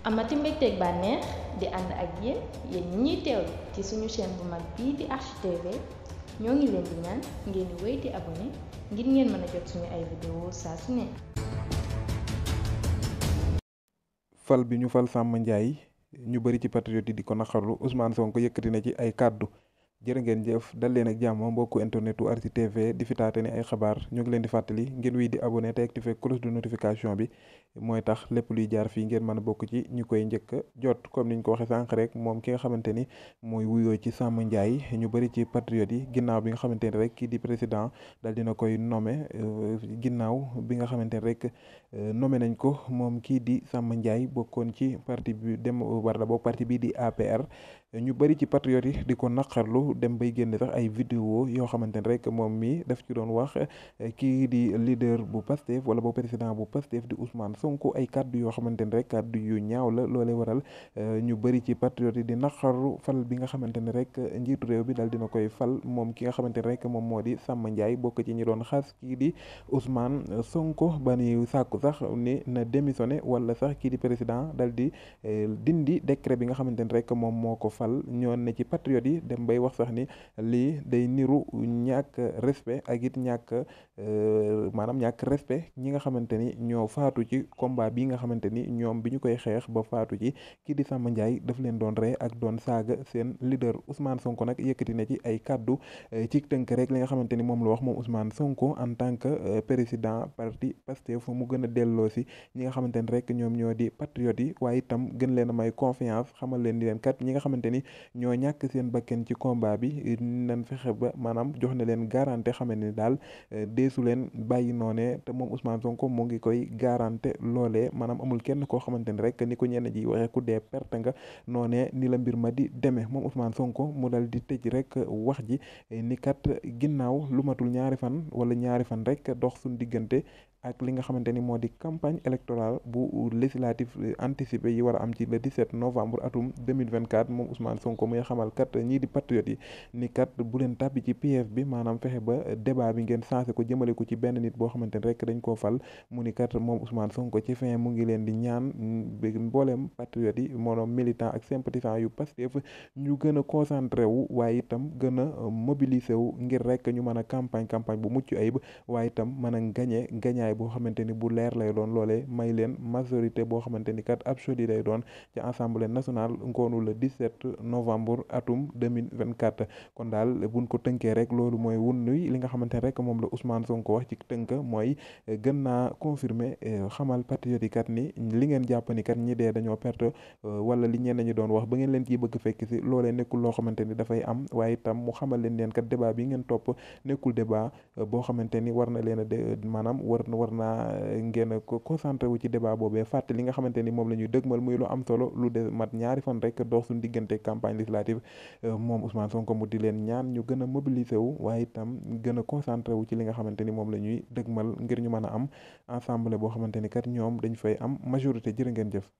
amati mbégteeg bànneex di ànd ak yéen ñi ñuy teewlu ci suñu chaîne bu mag bii di Archi TV ñoo ngi leen di ñaan ngeen di wéy di abonné ngir ngeen mën a jot suñu ay vidéo saa su ne. fal bi ñu fal Samba Ndiaye ñu bëri ci patriote yi di ko naqarlu Ousmane Sonko yëkkati na ci ay kàddu. jërë ngeen jëf dal leen ak jàmm mbokku internetu Archi TV di fi taate ni ay xabaar ñu ngi leen di fàttali ngeen wii di abonné te activé cloche de notification bi mooy tax lépp luy jaar fii ngeen mën a bokk ci ñu koy njëkk jot comme niñ ko waxee sànq rek moom ki nga xamante ni mooy wuyoo ci Samba Ndiaye ñu bëri ci patriote yi ginnaaw bi nga xamante ni rek kii di président dal dina koy nommé ginnaaw bi nga xamante ni rek nommé nañ ko moom kii di Samba Ndiaye bokkoon ci parti bi dem war la bokk parti bii di APR ñu bëri ci patriote yi di ko naqarlu dem bay génne sax ay vidéo yoo xamante ne rek moom mi daf ci doon wax kii di leader bu Pastef wala boo président bu Pastef di Ousmane Sonko ay kàddu yoo xamante ne rek kàddu yu ñaaw la loolee waral ñu bëri ci patriote yi di naqarlu fal bi nga xamante ne rek njiitu réew bi daal dina koy fal moom ki nga xamante ne rek moom moo di Samba Ndiaye bokk ci ñi doon xas kii di Ousmane Sonko ba ni sàkku sax ni na démissionné wala sax kii di président dal di dindi décret bi nga xamante ne rek moom moo ko fal ñoo ne ci patriote yi dem bay wax sax ni lii day niru ñàkk respect ak it maanaam ñàkk respect ñi nga xamante ni ñoo faatu ci combat bi nga xamante ni ñoom bi ñu koy xeex ba faatu ci kii di Samba Ndiaye daf leen doon ree ak doon saaga seen leader Ousmane Sonko nag yëkkati na ci ay kaddu ci tënk rek li nga xamante ni moom la wax moom Ousmane Sonko en tant que président parti Pastef mu gën a delloo si ñi nga xamante ni rek ñoom ñoo di patriote yi waaye itam gën leen a may confiance xamal leen di leen kat ñi nga xamante ni ñoo ñàkk seen bakken ci combat bi nañ fexe ba maanaam jox na leen garanté xamante ni daal deesu leen bàyyi noonee te moom Ousmane Sonko mu ngi koy garanté loolee maanaam amul kenn koo xamante ni rek ni ko ñenn ji waxee ku dee perte nga noonee ni la mbir ma di demee moom Ousmane Sonko mu dal di tëj rek wax ji ni kat ginnaaw lu matul ñaari fan wala ñaari fan rek dox suñu diggante ak li nga xamante ni moo di campagne électorale bu législative anticipé yi war a am ci le 17 novembre atum 2024 moom Ousmane Sonko muy xamal kat ñii di patriote yi ni kat bu leen tàbbi ci piège bi maanaam fexe ba débat bi ngeen sensé ko jëmale ko ci benn nit boo xamante ni rek dañ koo fal mu ni kat moom Ousmane Sonko ci fin mu ngi leen di ñaan mbooleem patriote yi moom militant ak sympathisant yu Pastef ñu gën a concentré wu waaye itam gën a mobiliser wu ngir rek ñu mën a campagne bu mucc ayib waaye itam mën a gañaay boo xamante ni bu leer lay doon loolee may leen majorité boo xamante ni kat absolue lay doon ci assemblée nationale ngoonu le 17 novembre atum 2024 kon daal buñ ko tënkee rek loolu mooy wunnuy li nga xamante ne rek moom la Ousmane Sonko wax ci tënk mooy gën naa confirmer xamal patriote yi kat ni li ngeen jàpp ni kat ñi dee dañoo perte wala li ñenn ñi doon wax ba ngeen leen ciy bëgg fekk si loolee nekkul loo xamante ni dafay am waaye itam mu xamal leen kat débat bi ngeen topp nekkul débat boo xamante ni war na leen a maanaam war naa ngeen ko concentré wu ci débat boobee fàtte li nga xamante ni moom la ñuy dëgmal muy lu am solo lu de mat ñaari fan rek dox suñu diggante campagne législative moom Ousmane Sonko mu di leen ñaan ñu gën a mobiliser wu waaye itam gën a concentré wu ci li nga xamante ni moom la ñuy dëgmal ngir ñu mën a am assemblée boo xamante ni kat ñoom dañ fay am majorité jërë ngeen jëf